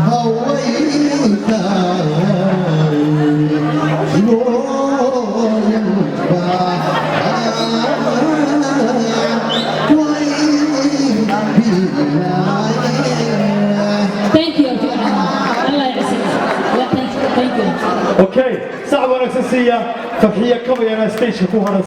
Haweenka Thank you. Allah yaczik. Yeah, thank you. Okay, sacab wanaagsan siiya Farxiya Kabayare, stage-ka ku hadhan.